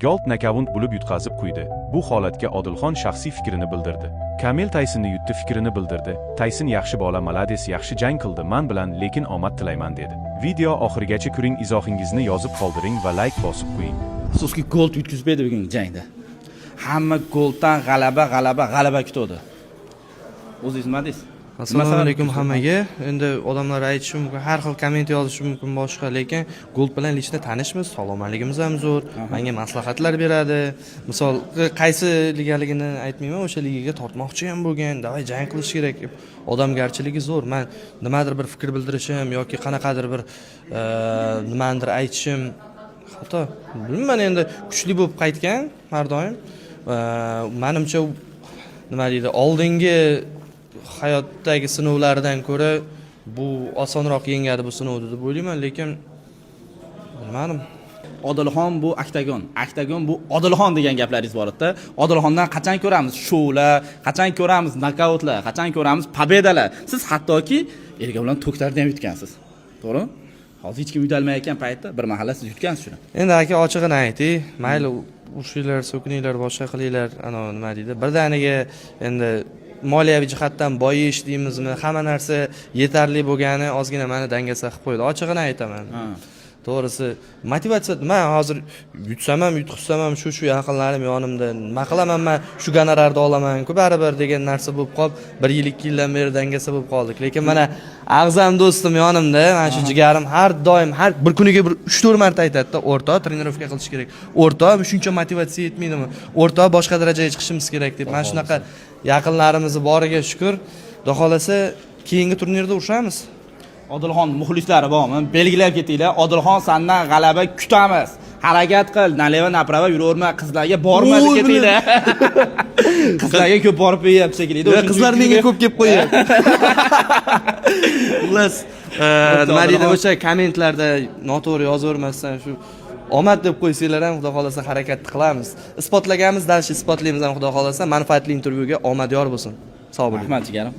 Gold nokaut bo'lib yutqazib qo'ydi. Bu holatga Odilxon shaxsiy fikrini bildirdi. Kamil Taysonni yutdi fikrini bildirdi. Tayson yaxshi bola, молодец, yaxshi jang qildi man bilan, lekin omad tilayman, dedi. Video oxirigacha ko'ring, izohingizni yozib qoldiring va layk bosib qo'ying. Afsuski, Gold yutqizib berdi bugungi jangda. Hamma Golddan g'alaba, g'alaba, g'alaba kutuvdi. O'zingiz nima deysiz? Assalomu alaykum hammaga. Endi odamlar aytishi mumkin, har xil komment yozishi mumkin boshqa, lekin Gold bilan лично tanishmiz, salomatligimiz ham zo'r. Menga maslahatlar beradi. Misol, qaysi ligaligini aytmayman, o'sha ligaga tortmoqchi ham bo'lgan, давай jang qilish kerak deb. Odamgarchiligi zo'r. Man nimadir bir fikr bildirishim yoki qanaqadir bir nimanidir aytishim xato. Bilmayman, endi kuchli bo'lib qaytgan har doim. Manimcha, u nima deydi, oldingi hayotdagi sinovlardan ko'ra bu osonroq yengadi bu sinovni deb o'ylayman, lekin bilmadim. Odilxon bu oktagon, oktagon bu Odilxon degan gaplaringiz bor edi. Odilxondan qachon ko'ramiz shoular, qachon ko'ramiz nokautlar, qachon ko'ramiz победа lar? Siz hattoki Ergavlan To'ktarni ham yutgansiz. To'g'rimi? Hozir hech kim yutolmayotgan paytda bir mahalla siz yutgansiz shuni. Endi, aka, ochig'ini ayting, mayli, urushinglar, so'kininglar, boshqa qilinglar, anavi nima deydi, birdaniga endi moliyaviy jihatdan boyish deymizmi, hamma narsa yetarli bo'lgani ozgina mani dangasa qilib qo'ydi, ochig'ini aytaman. To'g'risi, motivatsiya, man hozir yutsam ham, yutqizsam ham, shu yaqinlarim yonimda, nima qilaman man, shu gonorarni olamanku baribir degan narsa bo'lib qolib, bir yil, 2 yildan beri dangasa bo'lib qoldik. Lekin mana Ag'zam do'stim yonimda, mana shu jigarim har doim, har bir kuniga bir uch to'rt marta aytadida: "O'rtoq, trenirovka qilish kerak, o'rtoq, shuncha motivatsiya yetmaydimi, o'rtoq, boshqa darajaga chiqishimiz kerak", deb. Mana shunaqa yaqinlarimizni boriga shukur. Xudo xohlasa, keyingi turnirda urushamiz. Odilxon muxlislari bormi? Belgilab ketinglar. Odilxon, sandan g'alaba kutamiz. Harakat qil, налево направо yuraverma, qizlarga borma deb Oy, ketinglar. Qizlarga ko'p borib qo'yyapti shekilli. Yo'q, qizlar menga ko'p kelib qo'yyapti. Xullas, nima deydi, o'sha kommentlarda noto'g'ri yozavermasdan, shu omad deb qo'ysanglar ham, xudo xohlasa, harakat qilamiz. Isbotlaganmiz, дальше isbotlaymiz ham, xudo xohlasa. Manfaatli intervyuga omad yor bo'lsin. Sog' bo'ling. Rahmat, jigarim.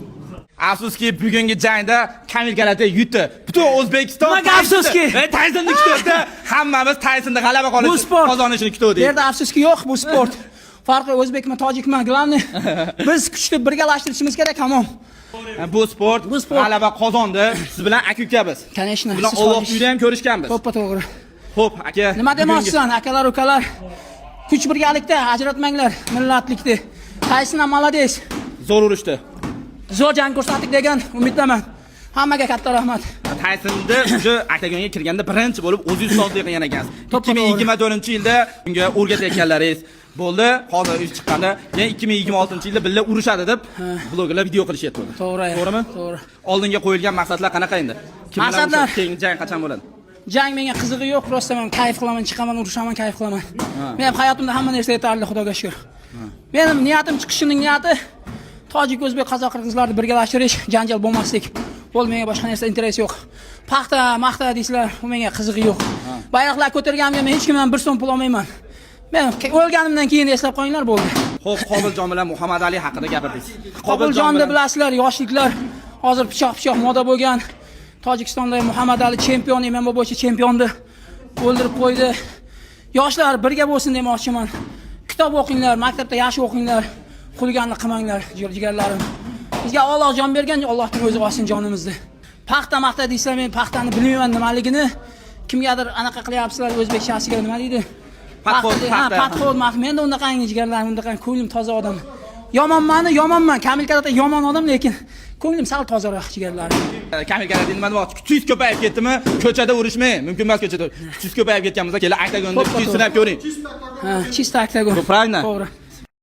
Afsuski, bugungi jangda Kamil Karate yutdi. Butun O'zbekiston Nimaga afsuski? Taysonni kutdi. Hammamiz Taysonni g'alaba Bu sport. qozonishini kutuvdik. Bu yerda afsuski yo'q, bu sport. Farqi o'zbekmi, tojikmi, главный biz kuchni birgalashtirishimiz kerak, tamom. Bu sport, Bu sport. G'alaba qozondi. Siz bilan aka ukamiz. Конечно. Siz bilan siz Olloh xohish- uyida ham ko'rishganmiz. To'ppa to'g'ri. Xo'p, aka. Nima demoqchisan, akalar, ukalar? Kuch birgalikda, ajratmanglar millatlikni. Tayson ham молодец. Zo'r urushdi. Zo'r jang ko'rsatdik degan umiddaman. Hammaga katta rahmat. Taysonni уже oktagonga kirganda birinchi bo'lib o'zingiz ustozlik qilgan ekansiz. To'ppa to'g'ri. 2024-yilda unga o'rgatayotganlaringiz bo'ldi. Hozir ish chiqqanda, keyin 2026-yilda birga urushadi deb blogerlar video qilishyapti. To'g'ri. To'g'rimi? To'g'ri. Oldinga qo'yilgan maqsadlar qanaqa endi? Kim bilan Maqsadlar? urushadi? Keyingi jang qachon bo'ladi? Jang menga qizig'i yo'q, просто men kayf qilaman, chiqaman, urushaman, kayf qilaman. Men hayotimda hamma narsa yetarli, Xudoga shukr. Mening niyatim, chiqishimning niyati tojik, o'zbek, qozoq, qirg'izlarni birgalashtirish, janjal bo'lmaslik. Bo'ldi, menga boshqa narsa интерес yo'q. Paxta, maqta deysizlar, u menga qizig'i yo'q. Bayroqlar ko'targanimga men hech kimdan bir so'm pul olmayman. Men o'lganimdan keyin eslab qo'yinglar, bo'ldi. Xo'p, Qobiljon bilan Muhammad Ali haqida gapirdingiz. Qobiljonni bilasizlar, yoshliklar hozir pichoq moda bo'lgan. Tojikistonda Muhammad Ali chempion, MMA bo'yicha chempionni o'ldirib qo'ydi. Yoshlar birga bo'lsin demoqchiman. Kitob o'qinglar, maktabda yaxshi o'qinglar, xuliganlik qilmanglar, jigarlarim. Bizga Alloh jon bergan, Allohning o'zi olsin jonimizni. Paxta maqta deysizlar, men paxtani bilmayman nimaligini. Kimgadir anaqa qilyapsizlar, o'zbekchasiga nima deydi? Подход, Ha, paxta. Подход, menda unaqangi, jigarlarim, unaqangi ko'nglim toza odam. Yomonmani, yomonman. Kamil Karate yomon odam, lekin ko'nglim sal tozaroq, jigarlarim. Kamil Karate nima demoqchi? Kuchingiz ko'payib ketdimi? Ko'chada urushmang. Mumkin emas ko'chada. Kuchingiz ko'payib ketgan bo'lsa, kelib oktagonda To'ppa kuchingizni to'g'ri. sinab ko'ring. Ha, чисто oktagon. Правильно? To'g'ri.